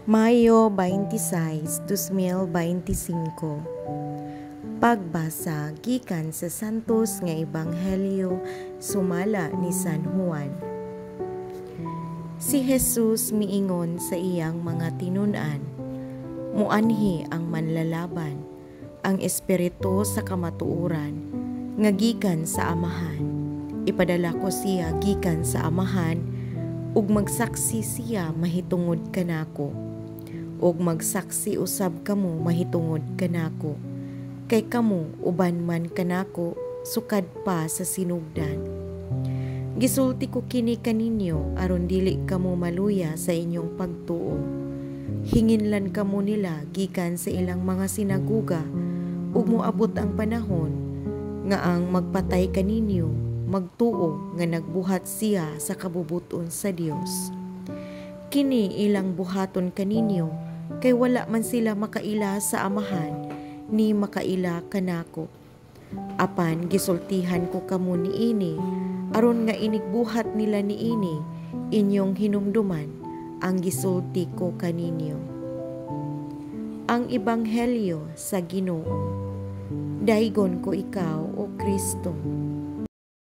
Mayo 26, 2025. Pagbasa gikan sa Santos nga Ebanghelyo sumala ni San Juan. Si Jesus miingon sa iyang mga tinun-an, "Muanhi ang manlalaban, ang Espiritu sa kamatuoran, nga gikan sa Amahan. Ipadala ko siya gikan sa Amahan, ug magsaksi siya mahitungod kanako. Ug magsaksi usab kamo mahitungod kanako, kay kamo uban man kanako sukad pa sa sinugdan. Gisulti ko kini kaninyo aron dili kamo maluya sa inyong pagtuo. Hinginlan kamo nila gikan sa ilang mga sinaguga, ug moabot ang panahon nga ang magpatay kaninyo magtuo nga nagbuhat siya sa kabubut-on sa Dios. Kini ilang buhaton kaninyo kay wala man sila makaila sa Amahan ni makaila kanako. Apan gisultihan ko kamo niini aron nga inigbuhat nila niini, inyong hinumduman ang gisulti ko kaninyo." Ang Ebanghelyo sa Ginoo. Daygon ko ikaw, O Kristo.